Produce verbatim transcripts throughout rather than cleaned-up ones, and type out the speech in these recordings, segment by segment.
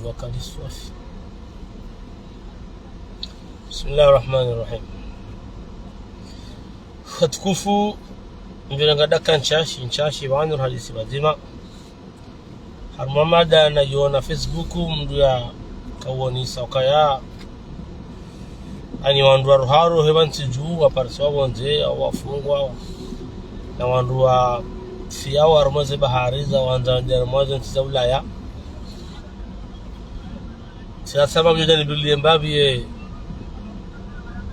Wakati swafi. Bismillahir Rahmanir Rahim. Watukufu, mvira nga dakika ntsashi, ntsashi, pvanu hadisi pvadzima. Harumwa mada nayiona Facebook, mndru yakawonesa ukaya ani wandru waroharwa hepvanu ntsi dju, waparisiwa pvondze, au wafungwa, na wandru wafia harumwa ze bahari za wandza wende harumwa ze ntsi za Ulaya. Sasa pvamwedja nipvirilie mbapvi ye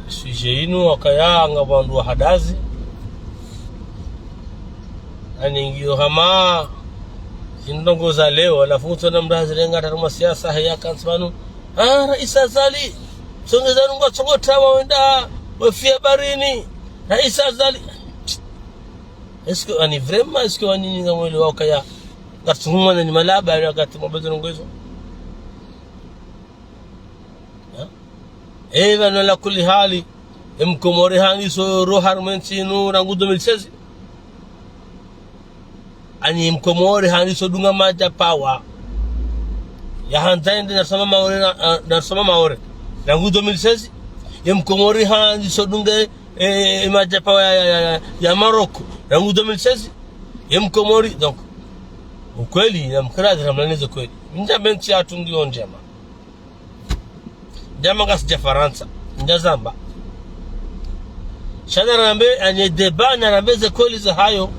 sujet yinu, ukaya ngapvo wandru wahadazi. Ani ngiyo hama zindrongo za leo, halafu utsona mndru hazirenga harumwa siasa, heya kantsi pvanu. Ah, Rais Azali, tsongeza nungu tsongo tawa wenda wafia baharini. Rais Azali. Est-ce que, ani vraiment, est-ce que wanyinyi ngamwelewa ukaya ngatsuhumwa na ni malaba, ya wakati mwabezo nungu izo? Ha? Eh, pvanu ala kulli hali, ye Mkomori handiso roha harumwa entsi inu rangu deux mille seize. Ani Mkomori handiso dunga madji ya pawa. Yahandza yende narisoma Maore na, ah, narisoma Maore. Rangu deux mille seize. Ye Mkomori handiso dunga, eh, madji ya pawa ya, ya, ya, ya, ya Maroc. Rangu deux mille seize. Ye Mkomori, donc. Ukweli, namkiri radhi, namlaneze kweli. Ndjambe ntsi yatru ngiyo ndjema. Ndjama ngasidja Farantsa, ndjazamba. Sha narambe, ani débat, narambe ze kweli zahayo.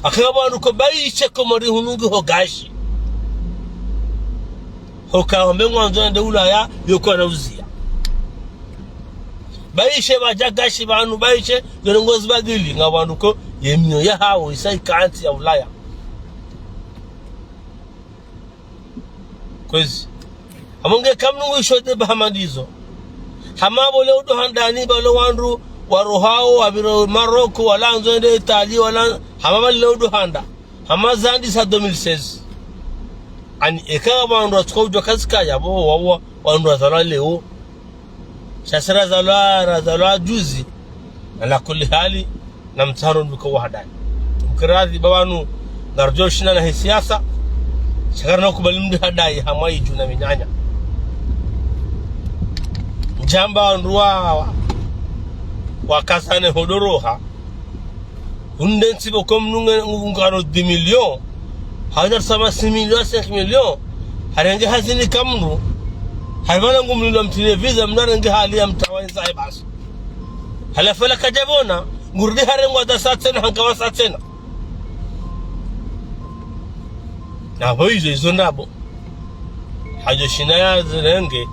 Aka pvanu ko baishe Komori hunu ngiho gashi. Hoka wambe ngwandzo yende Ulaya, yoko na uzia. Baishe pvadja gashi pvanu, baishe, yo ndrongo zibadili, ngapvo wandru ko, ye miyo yahawo, isa ika ntsi ya Ulaya. Kwezi. Hama nge kamnu ngu isho débat hama ndizo. Hama pvo leo ndo handani pvalo wandru warohao, wapviro Maroc, wala wandzo wende Italie, wala hama pvali leo ndo handa. Hama zandisa deux mille seize. Ani eka wandru watsuka udjuwa kazikaya, pvo wawa, wandru wazalwa leo. Sha si razalwa, razalwa juzi. Ala kulli hali, namtsahe mndru ka wahadayi. Mkiri radhi pvanu, ngaridjo shinda na he siasa, sha karina kubali mndru hadayi, hamwa idju na minyanya. Ndjamba wandru wa, wa, wakazane ho ndo roha. Hunde ntsi pvoko mndru nge, ngu, ngaro dix millions. Hawenda risoma six millions, cinq millions. Harenge hazini ka mndru. Harimana ngu mndru na mtile visa, mndru harenge hali ya mtawa inza he basi. Halafu ela kadjapvona, ngurudi harengwa dasa tsena, hankawa sa tsena. Na pvo izo, izo ndrabo. Hadjo shinda yazirenge,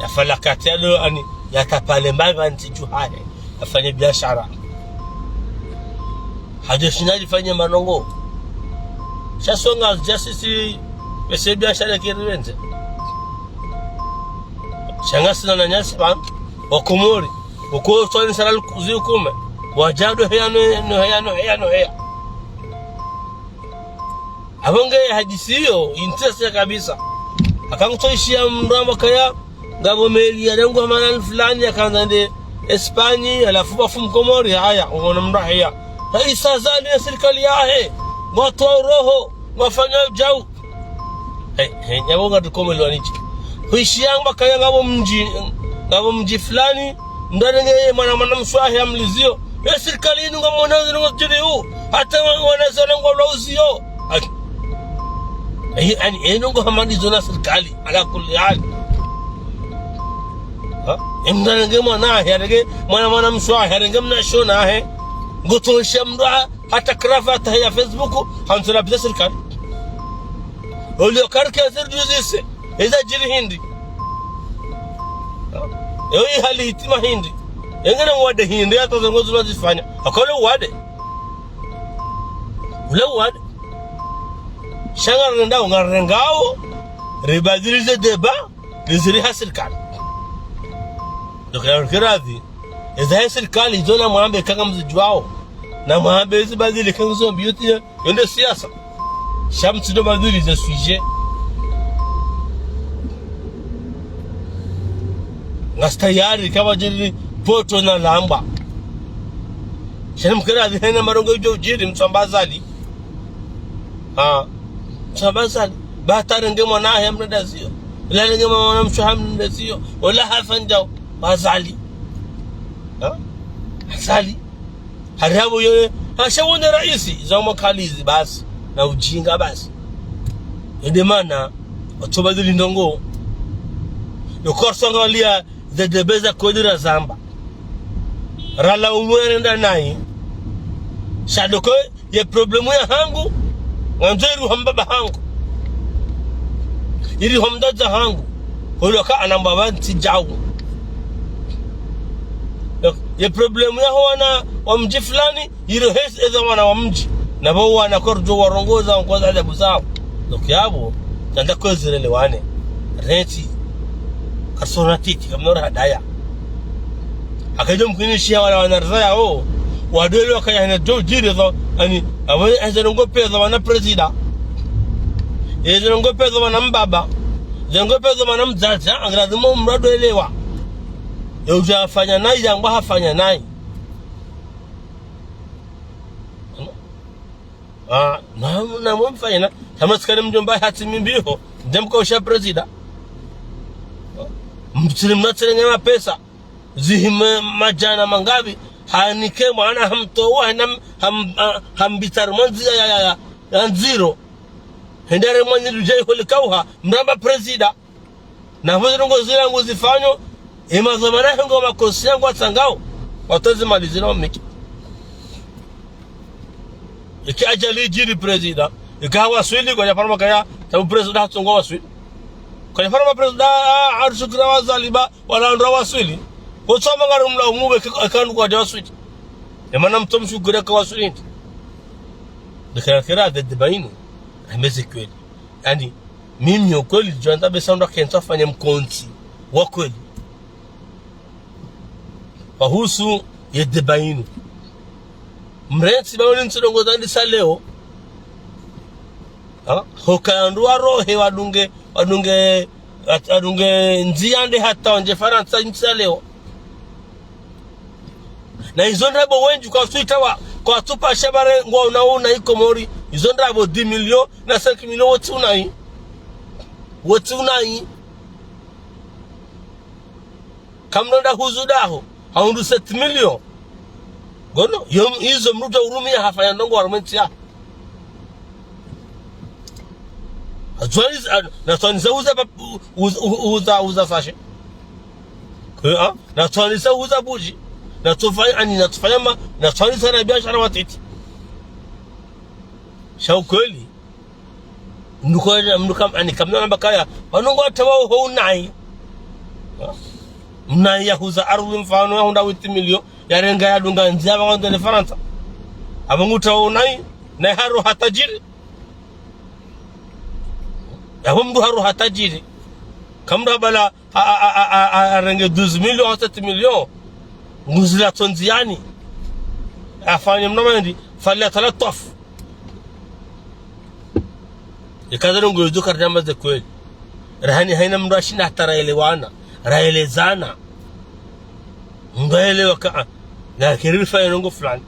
yafanye kati ya do ani, yatsapvale mbapvi ntsi dju hahe, yafanye biashara. Hadjo shinda yifanye manongo. Sha songa, sha sisi, pvese biashara kiri wendze. Sha ngasina na nyasi pvanu, Wakomori, uko swali sala zi kume, wadjado heya no, no heya, no heya, no heya. Apvo nge hadisi iyo, intéressé kabisa. Aka ngutsoishiya mndru amba kaya, ngapvo meli yarengwa mahala fulani, yakandza yende Espagne, halafu pvafu Mkomori, haya, uwona mndru haya. Rais Azali na sirikali yahe, ngwatowa uroho, ngwafanya udjau. He, he, nyabo ngati komeli wanitsi. Huishiya amba kaya ngapvo mdji, ngapvo mdji fulani, mndru harenge mwana, mwana mshe wahe yamliziyo. Ye sirikali yinu ngamwona zinu ngazidjiriyo. Hata wa, wanazana ngwalwa uziyo. Ai. Ai, ani, enu ngo hama ndizo na sirikali. Ala kulli hali. Ha? Ye mndru harenge mwana wahe, harenge mwana, mwana mshe wahe, harenge mnashioni wahe. Ngutosha mndru ha, hata cravate ya Facebook, handzela biza sirikali. Oliyo karike ziri duzise, eza djiri hindri. Eyo ihali hitima hindri. Engena uwade hindri, hata zengo zula zifanya. Akole uwade. Ule uwade. Sha ngarendao, ngarengao, ribadilize débat, riziri ha sirikali. Donc, ya kiradhi, eza he sirikali, izo namwambe kanga mzidjuwao. Namwambe zibadili kanga zombi yote, yo nde siasa. Sha mtsindo badili ze sujet. Ngasi tayari kama djiri poto na lamba. Sha namkiri radhi hena marongo idjo udjiri mtsamba Azali. Ha. Mtsamba Azali. Ba hata harenge mwana wahe yamrenda ziyo. Ola renge mwana mshe hamnde siyo. Ola hafanya djao. Azali. Ha? Azali. Hari hapvo yeye. Ha, sha wone raisi. Za makalizi basi. Na ujinga basi. Ende mana. Watsu badili ndrongoo. Yo korso angalia ze débat za kweli razamba. Rala umwe nenda nayi. Sha ndo ko ye problème yahangu, ngandzo iri ho mbaba hangu. Iri ho mdzadze hangu. Holo ka ana mbaba ntsi djao. Donc, ye problème yaho wana wa mdji fulani, iri hesi eza wana wa mdji. Na pvo wana korjo warongoza, warongoza adabu zao. Donc, yapvo, nanda kwezi relewane. Renti. Karisona titi, kamnora hadaya. Akajo mkinishiha wala wana rizaya o. Wadwele wakaya hena djo djiri zo, ani, apvo eze ndrongoo pia za wana prezida. Eze ndrongoo pia za wana mbaba. Eze ndrongoo pia za wana mdzadze, ha, ngilazimu mradwelewa. Ye udja hafanya nayi, yangwa hafanya nayi. Ah, na, na mwamfanya na, hama tsikane mdjomba hatsi mimbiho, ndemka usha prezida. Mtsiri mnatsirenge mapesa, zihime madjana mangapvi, hanike mwana hamtowa, hena m-, ham-, ah, hambitari mwa ndzia ya, ya, ya, ya ndziro. Hendere mwanyi ludjai holi kauha, mramba prezida. Na pvo ze ndrongoo zila nguzifanyo, ye madhwamana yahangu makosi yangu watsangao, watozimalizila wamiki. Eka ajali idjiri prezida, eka hawaswili, kwadja paro makaya, sabu prezida hatsongo waswili. Kwadja paro ma prezida, ah, ah, arishukira wazaliba, wala ndro waswili. Wotsoma ngari mla umube, eka, eka ndru kwadja waswili. Ye mana mtso mshukira ka waswili ndi. Ndikira kira, ze débat inu, ambe ze kweli. Yaani, mimi yo kweli, djo anda besa ndo kentsa fanya mkontsi wa kweli. Wahusu ye débat inu. Mrentsi ba wali ntsi ndrongoo zandisa leo. Ha? Hoka wandru warohe wadunge, wadunge, wat-, wadunge ndzia nde hata wandje Farantsa ntsi ya leo. Na izo ndrabo wendji kwatsu itawa, kwatsu pasha bare ngwa una una i Komori. Izo ndrabo dix millions na cinq millions wotsi unayi. Wotsi unayi. Kamnonda huzu daho, hahundru sept millions. Ngono, yo, izo mdru udja urumia hafanya ndrongoo harumwa entsi ya. Atswaniza, a, natswaniza uza pa, uza, uza, uza sachet. Kwe, a, natswaniza uza bougie. Natsofanya, ani natsofanya ma, natswaniza na biashara watiti. Sha ukweli. Mdru kwa, mdru kam-, ani kamna namba kaya, wanu ngwatawa ho unayi. Unayi yahuza ardhwi mfano yahundra huit millions, yarenga yadunga ndzia pvangwa ndele Farantsa. Apvo ngutawa unayi, nayi haroha tajiri. Apvo mdru haroha tajiri. Kamdru habala, a, a, arenge douze millions, sept millions. Nguzila tsondziani. Afanye mna mwendi, fali atalatwafu. Ikaza ndrongoo izo karidjamba ze kweli. Rahani haina mdru ashinda hata raelewana, raelezana. Mdru aelewa ka, a, na keri rifanye ndrongoo fulani.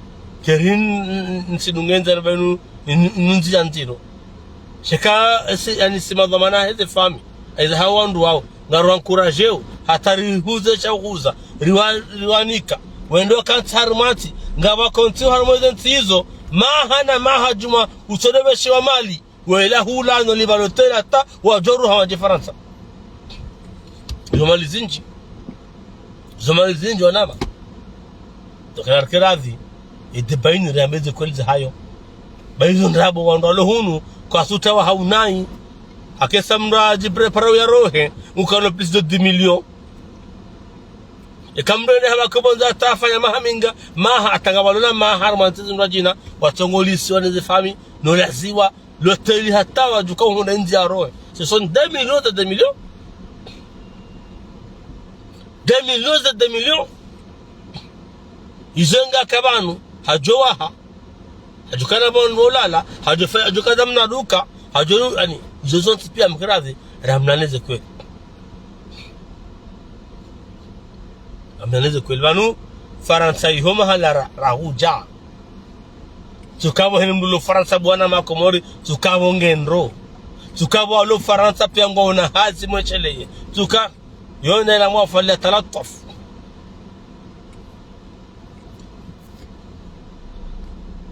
Keri n-, n-, nsidunge ndzia na pvanu, n-, n-, ndzia ndziro. Sheka, esi, yaani si madhwamana heze fami. Eza hawa wandru wao. Ngariwa encourageo, hata rihuze sha uhuza, riwa-, riwanika. Wendo kantsi harumwa ntsi, ngapvo kontsi harumwa ze ntsi izo, maha na maha djumwa, utsodebeshewa mali, wela hula no liba lotela ta, wadjoruha wadje Farantsa. Zo mali zindji. Zo mali zindji wanama. Tokera kerazi, ye débat inu riambe ze kweli zahayo. Ba izo ndrabo wandru walo hunu, kwatsu utawa ha unayi. Akesa mdru adjiprépare uyarohe, ukano plus de dix millions. Eka mdru ende haba kobonza atafanya maha minga, maha atanga walola maha, harumwa ntsi zindru djina, watsongolisi waneze fami, nolaziwa, loteli hata wadjuka uhundra ndzia yarohe. Ce sont des millions de des millions. Des millions de des millions. Izo nga ka pvanu, hadjo waha. Hadjo kana pvondro lala, hadjo fa-, hadjo kaza mna duka, hadjo, ani, izo zontsi pia mkirazi, ramnane ze kweli. Ramnane ze kweli. Pvanu, Farantsa iho mahala ra-, rahudja. Tsukapvo hene mdru lo Farantsa bwana makomori, tsukapvo ngendro. Tsuka pvwa walo Farantsa piya ngwaona hazi mwesheleye. Tsuka, yo nde la mwafanya talatuf.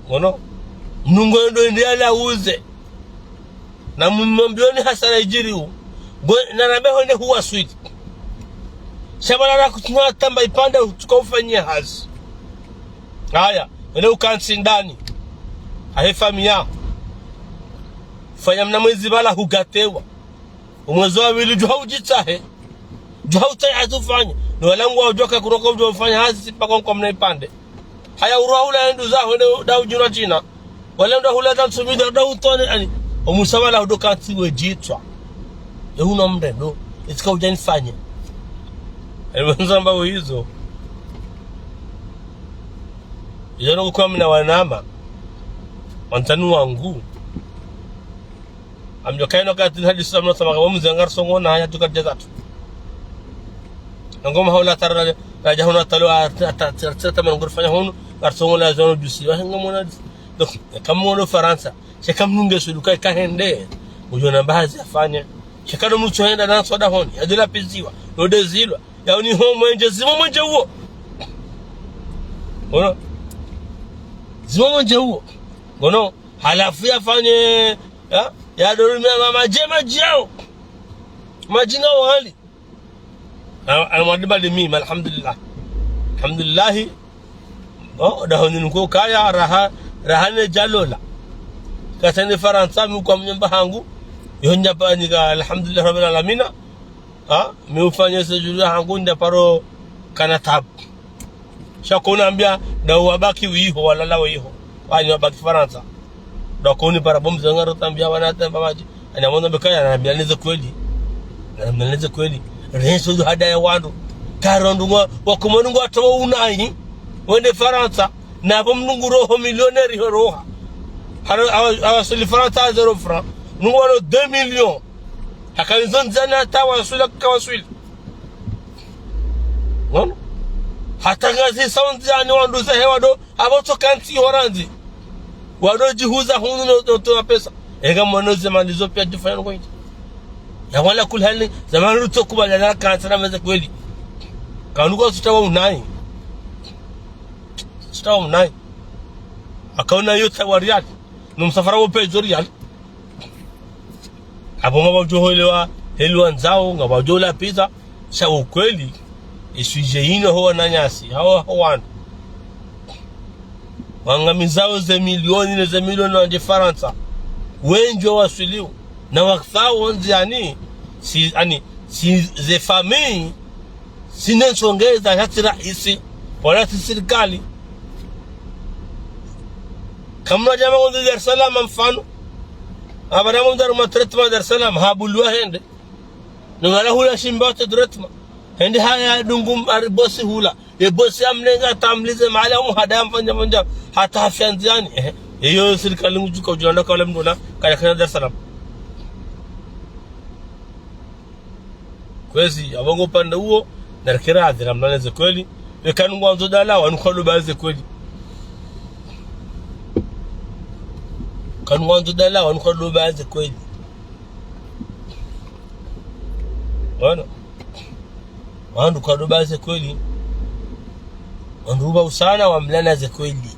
Ngono, Mnungu ndo ndiye alauze. Na mumwambioni hasara idjiriyo. Ngo, na rabeho nde huwaswili. Sha pvala rakutsinya tamba ipvandre tsuka ufanyia hazi. Haya, wende ukantsi ndani. Ahe famiyi. Fanya mna mwezi pvala hugatewa. Omwezi wa pvili djuha udjitsahe. Djuha utsahe hazi ufanye. No wala ngwadjuwa ka kunoka udjuwa ufanya hazi si mpaka nko mna ipvandre. Haya urwa hula endu zaho nde nda udjirwa tsena. Wala nda hula za nsumida nda utone ani. Omusa pvala hudo kantsi wedjitswa. E huna mndru ndo. Itsika udja nifanye. Ewe nzamba uyizo. Izo no kukwamina wanama. Wandzani wangu. Amdjo kaino kati hadisi za mna samaka, wa mze ngarisongona haya tsuka djazatu. Ngoma haula tara, radja hunu talo, a, ta, ta, ta, ta, ta, mangurufanya hunu, ngarisongona zono djusi, wa henga mwana djusi. Donc, kama mwana Farantsa, sha ka Mnungu nge swili uka kahende, udjo na mbahazi afanye. Sha ka no mutsu henda na soda honi, adula piziwa, no dezilwa, ya uni ho mwenje, zimo mwenje uwo. Ngono? Zimo mwenje uwo. Ngono? Halafu yafanye, ya, ya dorumia mama dje madji yawo. Madji nga wali. Ana, ana mwadima dimi, alhamdulillah. Alhamdulillah. Oh, dahoni nko kaya, raha, raha ne djalola. Kasani Farantsa, mi kwa mnyumba hangu. Yo ndja pa nika, alhamdulillah, rabbil alamina. Ha? Mi ufanye séjour hangu ndja paro kana tabu. Sha ko unambia, nda wabaki wiho, walala wiho. Wani wabaki Farantsa. Nda ko unipara bo mze ngaro tambia wana tamba madji. Ani amona bekaya, anambia neze kweli. Anambia neze kweli. Renso ndo hada ya wandru. Karo ndungwa, wakomoni ngwa towa unayi. Wende Farantsa. Na bo Mnungu roho millionnaire ho roha. Haro, awa, awa suli Farantsa zéro franc. Mnungu wano deux millions. Haka nizondzana hata waswili kawaswili. Ngono? Hata ngazi sound yani wandru zahe wado, abo tso kantsi ho randzi. Wado djihuza hunu no, no towa pesa. Enga mwana ze mali zo piya djifanya no kwendji. Ya wala kuli hali, zamani rutso kubali na kantsi na meze kweli. Kanu kwa sutawa unayi. Sutawa unayi. Akaona yo tawa riyali. No msafara wo pezo riyali. Abo ngapvadjo helewa, helewa ndzao, ngapvadjo lapviza, sha ukweli, iswidje ino ho wananyasi, hawa ho wanu. Wangamizao ze milioni ne ze milioni wandje Farantsa. Wendji waswiliwo, na wakfao ndziani, si, ani, si ze famiyi, sine nsongeza, sha tsi raisi, wala tsi sirikali. Kamna djama ngondzi Dar es Salaam mfano. Abana ngondzi harumwa traitement Dar es Salaam, habulwa hende. Nungala hula shimba te traitement. Hende haya dungu ari bosi hula. Ye bosi amlenga tamlize mahala umu hada mfanya mfanya. Hata hafia ndziani. Eh, iyo sirikali ngudjuka udjulanda kwa wale mndru la, kaya kana Dar es Salaam. Kwezi, abo ngo upande uwo, narikira adhira mnane ze kweli. Eka nungwandzo dalawa, nuka ndo ba ze kweli. Eka nungwandzo dalawa, nuka ndo ba ze kweli. Wana. Wandru ka ndo ba ze kweli. Wandru ba usana wa mlana ze kweli.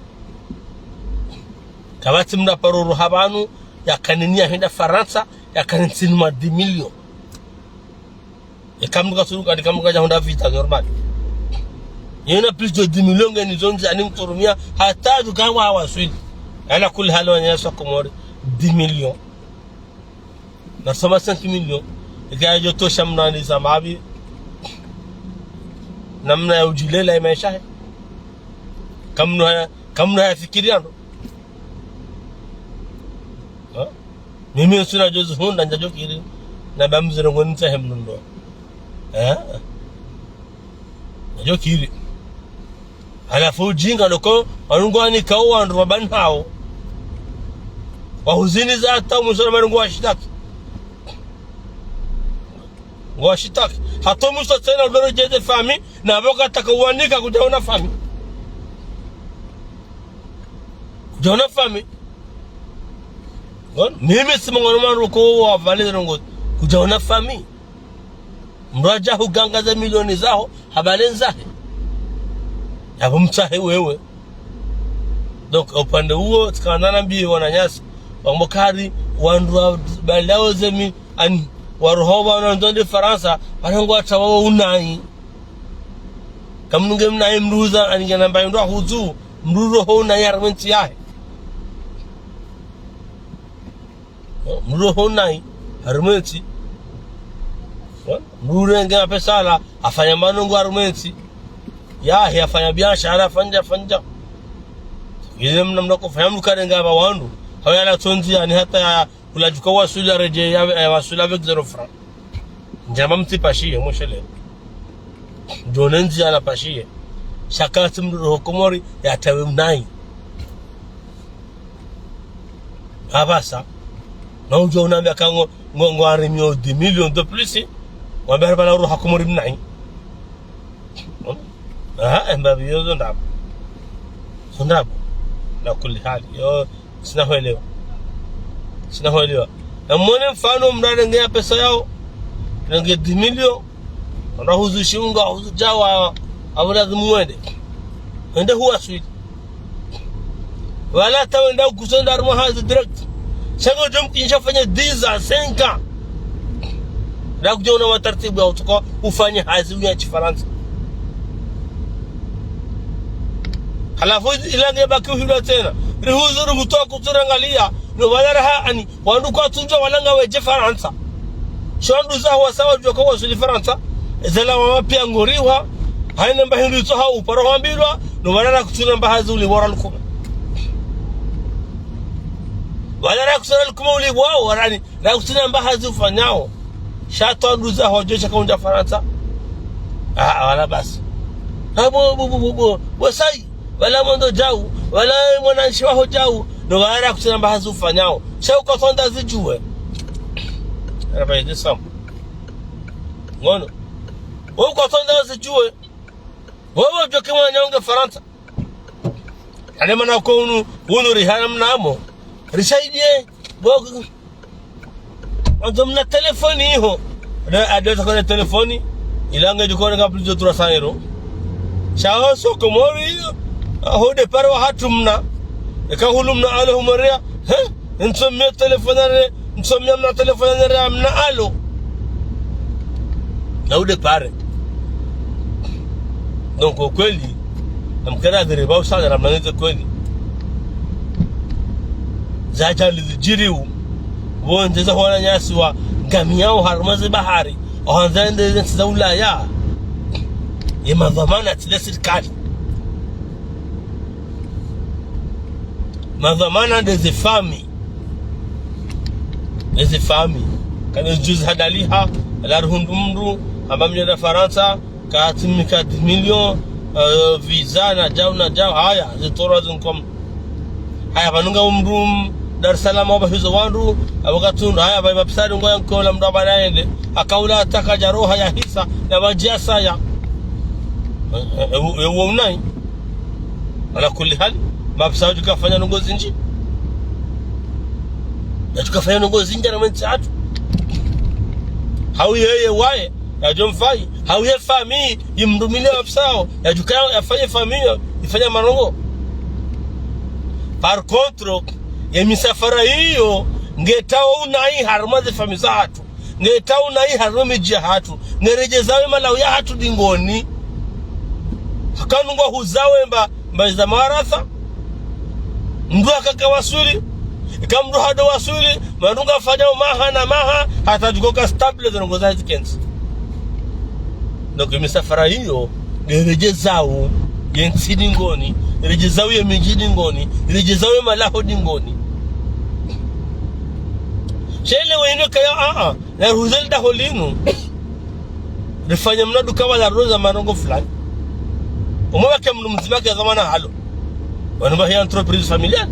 Kapvatsi mndru paro roha pvanu, ya kanini ya henda Farantsa, ya kanini sinima dix millions. Eka mndru kasuru kadi eka mndru kadja hundra visa normal. Yena plus de dix millions ngeni zo ndziani mtsurumia, hata djuka wa waswili. Ala kuli hali wananyasi wa Komori, dix millions. Na soma cinq millions. Eka yadjo tosha mnani za mabi. Namna ya udjilela ye maesha he. Kamna haya, kamna haya fikiri yando. Ha? Mimi nsuna djozi hundra ndjadjo kiri. Na ba mzere ngoni tsahe mnundo. Eh? Ndjadjo kiri. Halafu udjinga loko, wanu ngwanika wandru wa bani hawo. Wahuzini za hata mwiso na manu ngwashitaki. Ngwashitaki. Hata mwiso tsena ulolo djeze fami, na boka taka wanika kudja ona fami. Kudja ona fami. Ngono, mimi tsi mwanganyo mwaruko wa pvale ndrongoo. Kudjaona famille. Mdru yadja huganga ze milioni zaho, habale ndzahe. Yapvo mtsahe wewe. Donc, upande uwo, tsikana nambiye wananyasi. Wambo kari, wandru wa balao ze mi, ani, waroho wa wana ndonde Farantsa, warongoa hata wawo unayi. Kamnunge mnayi mdru uza, ani ngena mbayi mdru ahuzu, mdru roho unayi harumwa entsi yahe. Mdru roho unayi, harumwa entsi. Mdru urenge mapesa yala, afanya manongo harumwa entsi. Yahe, afanya biashara, afanya, afanya. Ile mna mna kufanya mdru karenga ba wandru. Hawe yala tsondzi, ani hata ya, kula djuka wasuli ya redje, ya, ya wasuli avec zéro franc. Ndjamba mtsipashiye, mwoshele. Djo ne ndziya napashiye. Sha katsi mdru roho Komori, yatawe unayi. Apvasa. Na udjo unambia ka ngo, ngo, ngo harimio dix millions de plus. Wambe hari pvala uroha Komori mnayi. Aha, emba biyo zo ndrabo. Zo ndrabo. Ala kulli hali. Yo, tsina hwelewa. Tsina hwelewa. Na mwone mfano mdru arenge ya pesa yawo. Renge dix millions. Anda huzu shiunga, huzu djawa. Apvo lazimu wende. Wende huwaswili. Wala hata wenda ukusonda harumwa hazi direct. Sha ngo djo mkinisha fanya dix à cinq ans. Nda kudjo ona mataratibu ya utsoka ufanye hazi uya Shifarantsa. Halafu ila nge baki uhilwa tsena. Rihuzu rihutowa kutsurangalia. No pvala raha ani. Wandru kwatsundjwa wala ngawedje Farantsa. Sha wandru zaho wasa wadjuwa ka wasuli Farantsa. Ezela wama piya ngoriwa. Hayina mba hindru itso hau uparo hwambilwa. No pvala rakutsuna mba hazi uli wara lukume. Pvala rakutsuna lukume uli wao warani. Rakutsuna mba hazi ufanyao. Sha tsi wandru zaho wadjuwa sha ka undja Farantsa. Ah, wala basi. Ah, bo, bo, bo, bo, bo. Bo sayi. Wala mwando djau, wala mwananshi waho djau, no wala kutsina mba hazi ufanyao. Sha uko tsonda zidjuwe. Raba ide samu. Ngono. Wewe uko tsonda zidjuwe. Wewe udjoke mwananya unge Farantsa. Ale mana ko unu, unu rihana mnamo. Risaidiye. Bo, andzo mna telefoni iho. Ade, ade takone telefoni. Ila nge djukone ka plus de trois cents euros. Sha ho so Komori iho. Aho départ wahatru mna. Eka hulu mna alo humoria. He? Ntsomia telefoni re. Ntsomia mna telefoni re mna alo. Na udépart. Donc, kweli, namkera dere ba usala ramnanize kweli. Zadja lizidjiriu. Wonde za wananyasi wa ngamiyao harumwa ze bahari. Ohandza ende ze ntsi za Ulaya. Ye madhwamana tsi le sirikali. Madhwamana nde ze fami. Nde ze fami. Kana juzi hadaliha, ala ruhundru mdru, amba mdru yenda Farantsa, katimika dix millions, euh, visa na djau na djau, haya, zitolwa zinkom. Haya, pvanu nga umdru Dar es Salaam, wapva hizo wandru, apvo katsundru, haya, pva mapesa ngoyankola mdru apvala yende, akaula ataka djaroha ya hisa, ya madji ya saya. Eh, eh, eh, uwo unayi. Ala kulli hali, mapesa yadjuka fanya ndrongoo zindji. Yadjuka fanya ndrongoo zindji harumwa entsi yahatru. Hau yeye waye, yadjo mfayi, hau ye fami, yimrumile mapesa yawo, yadjuka yafanye fami, yifanye marongoo. Par contre, ye misafara iyo, nge tawo unayi harumwa ze fami zahatru. Nge tawo unayi harumwa midji yahatru. Nge redjeza we malaho yahatru dingoni. Haka nungo huzawe mba, mba za mawaratha. Mdru haka kawaswili. Ika mdru hado waswili. Mdru ngafanyao maha na maha. Hata djukoka stable ze ndrongoo zahe zikentsi. Donc, misafara iyo, nde redjezao ye ntsi dingoni, redjezao ye midji dingoni, redjezao ye malaho dingoni. Sha ele wendo kaya, a, a, na ruhuza le daho linu. Rifanya mna duka wala roza marongoo fulani. Umwe wake mdru mdzima ke zamana halo. Wanu mba hi entreprise familiale.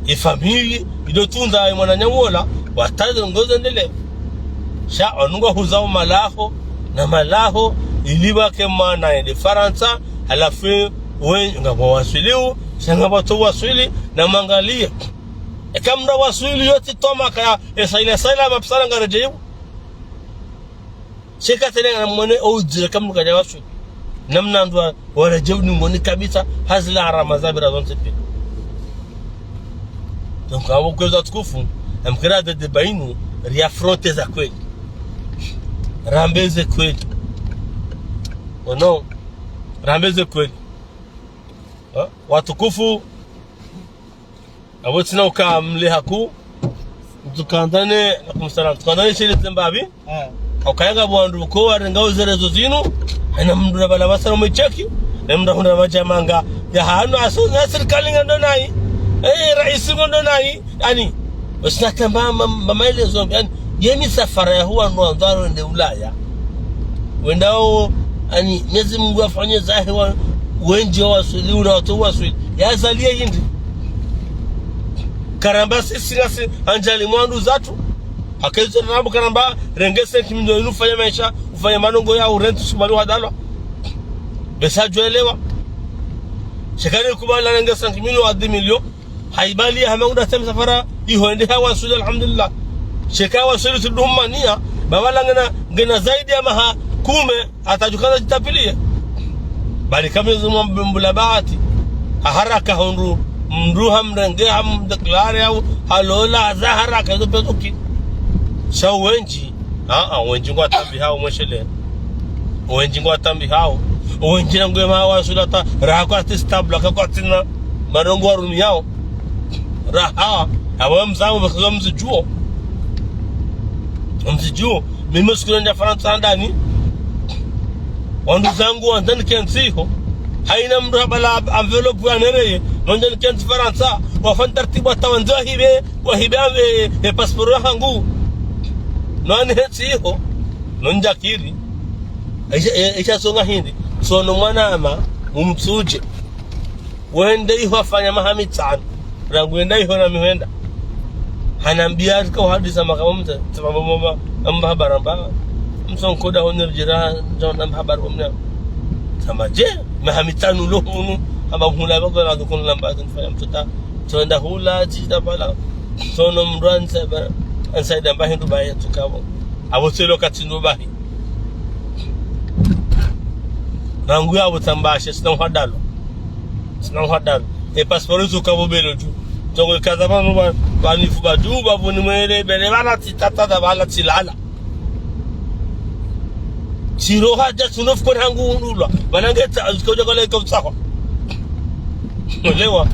Ye fami, ido tunda ye mwananya wola, watsaha ze ndrongoo zendele. Sha, wanu ngwahuzao malaho, na malaho, ili wake mwana yende Farantsa, halafu, we, ngapvo waswiliu, sha ngapvo tso waswili, Na mwangalie. Eka mndru waswili yotsi toma kaya, esa ile saila mapsala ngaredjeyiwa. Sheka tsena na mwone oudjira eka mndru kadja waswili. Namna mndru wa, waredjeyi udingoni kabisa, ha zila harama zapvira zontsi pia. Donc, abo kwezi watukufu, namkiri ze débat zinu, riaffronte za kweli. Rambe ze kweli. Oh non. Rambe ze kweli. Ha? Watukufu, abo tsina uka mle haku, mtukandane, na kumsara, mtukandane shiri zembapvi. Ah. Ukaya ngapvo wandru ko warenga ze réseaux zinu, haina mndru na bala basara mwecheki, na mndru hundra madjamanga, ya hanu aso, na sirikali ngendo nayi, eh, raisi ngendo nayi, yaani, wasina tamba ma-, ma-, maelezo, yaani, ye misafara ya huwa ndo wandru wende Ulaya. Wendao, yaani, Mwenyezi Mungu afanye zahe wa, wendji wawaswili, una wandru waswili. Ya Azali ye hindri. Karamba sisi ngasi Andjali mwa wandru zatru. Haka izo rambo karamba renge cinq millions inu ufanye maesha, ufanye manongo ya urenti shibali wadalwa. Besa djwelewa. Sheka rikubali renge cinq millions à dix millions. Haibali ya hama ngudja tsi msafara, iho ende hawaswili, alhamdulillah. Sheka waswili tsi dumania, baba la ngena, ngena zaidi ya maha kume, hata djukana djitapvilie. Bali kamwe zimwa mbula bahati. Ha haraka hundru, mndru hamrenge, hamdéclaré, hau, halola, za haraka, zo pezuki. Sha wendji, ah, ah, wendji ngwatambihao, mweshele. Wendji ngwatambihao. Wendji na ngwema waswili hata, raha kwatsi stable, ka kwatsina, marongo warumiao. Raha, abo mzangu, bakazo mzidjuo. Mzidjuo, mimi siku nenda Farantsa handani. Wandru zangu wandza nikentsi ho. Haina mndru habala enveloppe ya nereye. Nondza nikentsi Farantsa. Wafanya taratibu hata wandze wahibe, wahibe, eh, eh, pasiporo ya hangu. Nondza nikentsi ho. Nondza kiri. Isha, eh, isha songa hindri. Sono mwanama, umtsudje. Wende iho hafanya maha mitsanu. Rangu wenda iho na mi hwenda. Hanambia rika uhadisa makamo mta, sababu mama, amba habari amba. Msonkoda hone ridjira, njo namba habari wa mna. Samba je, maha mitsanu lo hunu, amba hula bako na dukun lamba, nfanya mtsuta. Tsonda hula, tsi ta pvala. Sono mndru ansa ba, ansa ida mba hindru baye tsukabo. Abo tselo katsindo bahi. Rangu ya abo tsamba she, sina uhadalo. Sina uhadalo. E pasiporo tsukabo belo dju. Tsongo kaza pvanu ba, ba nifu ba dju, ba vuni mwele, bele bala tsi tata da bala tsi lala. Tsiro hadja tsuno fukoni hangu undulwa. Mana nge tsa, zikoja kwa leka utsakwa. Mwelewa.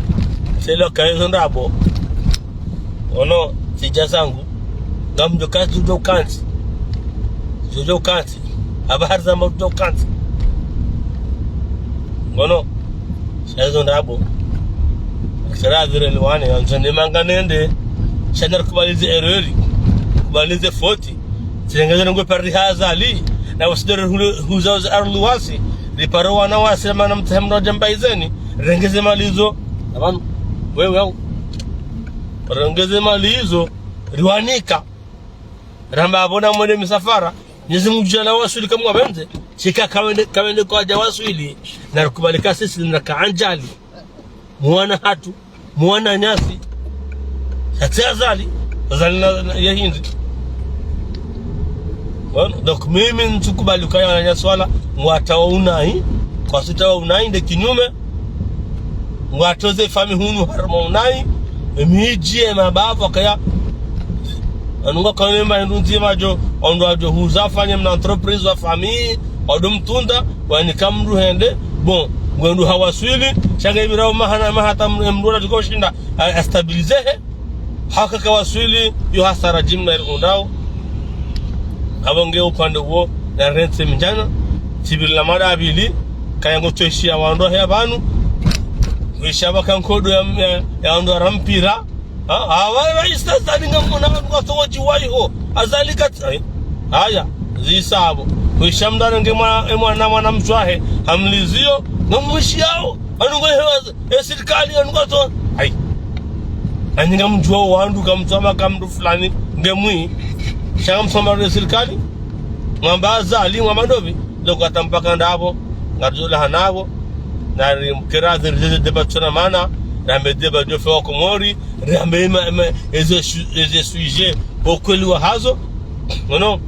Tselo kayo zo ndrabo. Ono, tsidja zangu. Ngamdjo kantsi, udjo kantsi. Udjo kantsi. Aba hari zamba udjo kantsi. Ngono. Sha izo ndrabo. Sera vire liwane, yanzonde manga nende. Sha narikubali ze erreur. Kubali ze faute. Tsirengeze ngwe pari ha Azali. Na wasidore hule, huza uza arlu wasi. Riparo wana wasi, mana mtsahe mndru adja mbaizeni. Rengeze mali izo. Abanu. Wewe au. Rengeze mali izo. Riwanika. Ramba abo na mwende misafara. Mwenyezi Mungu djala waswili kamwe wapvendze. Shika kawende, kawende kwadja waswili. Narikubali ka sisi na ka Andjali. Mwana hatru. Mwananyasi. Sha tsi Azali. Azali na, na, ya hindri. Bon, donc mimi ntsukubali ukaya wananyasi wala. Ngwatao unayi. Kwatsu tao unayi nde kinyume. Ngwatoze fami hunu harumwa unayi, emidji, emabavu, akaya. Anu ngwakaone mba hindru ndzima djo, ondro adjo huza afanye mna entreprise wa fami, wadjo mtunda, wanika mndru hende, bon, ngwendro hawaswili, sha nge ibira maha na maha hata mndru, mndru wadjo kushinda, a, a stabiliser he. Haka kawaswili, yo hasara djimna ili undao. Abo nge upande uwo, na rentse mindjana, tsibiri la mada abili, kaya ngo tsoishiya wandru he pvanu, wisha baka nkodo ya, ya, ya wandru wa rampira. Ha, ha, wa, wa, ista, ista, ninga mwana, wandru wa sowo djiwa iho, Azali katsi, ai. Haya, zisa abo. Wisha mndru nge mwa, e mwana, mwana mswahe, hamliziyo, ngamwishiyao, anu ngo hewa, e sirikali, anu ngo to, ai. Ani ngamdjuwa wandru kamtsoma kamndru fulani, nge mwi. Sha ngamtsoma le sirikali. Mwamba Azali, mwamba ndopvi. Loko hata mpaka ndrabo. Ngadjola hanabo. Nari mkera ziri zeze débat tsona mana. rambe débat de fait wa Komori, rambe ma, ma, eze su-, eze sujet, ukweli wahazo. Ngono.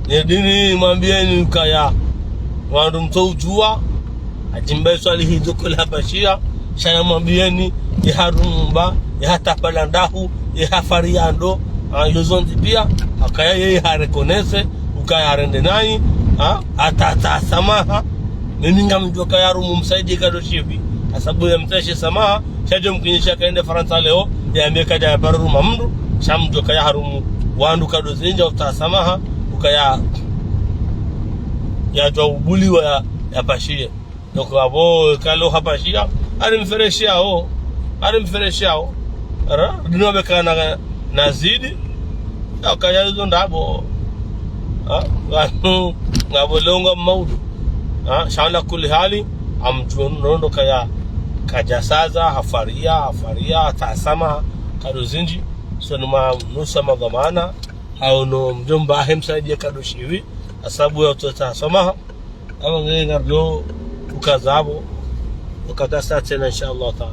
Nendeni mwambieni ukaya wandru mtsoudjuwa, hadjimba iswali hizo kweli hapashia, sha namwambieni, ye harumba, ye hatapala ndahu, ye hafaria ndo, ah, yo zontsi pia, hakaya yeye hareconnaître, ukaya harende nayi, ah, hata, hata samaha, mimi ngamdjo kaya harumwa Msaidie Kado Shivi. Hasabu ya mtsahe samaha, sha djo mkinisha kaende Farantsa leo, yambe kadja yaparo harumwa mndru, sha mdjo kaya harumwa wandru Kado Zindji, hata samaha, ukaya yadjuwa ubuliwa ya, yapashie. Donc, apvo, kalo hapashia, ari mfereshiao, ari mfereshiao. Ara, dino beka na, nazidi, ya kaya izo ndrabo. Ha? Nganu, ngapvo leo nga maudu. Ha? Sha ala kulli hali, ngamdjuo nondo kaya, kadjasaza, hafaria, hafaria, hata samaha, Kado Zindji. So numa nusa madhwamana, hau no mdjomba hahe Msaidie Kado Shivi, hasabu ya utsaha samaha. Apvo nge ngardo ukazapvo, ukatasa tsena, insha Allah taala.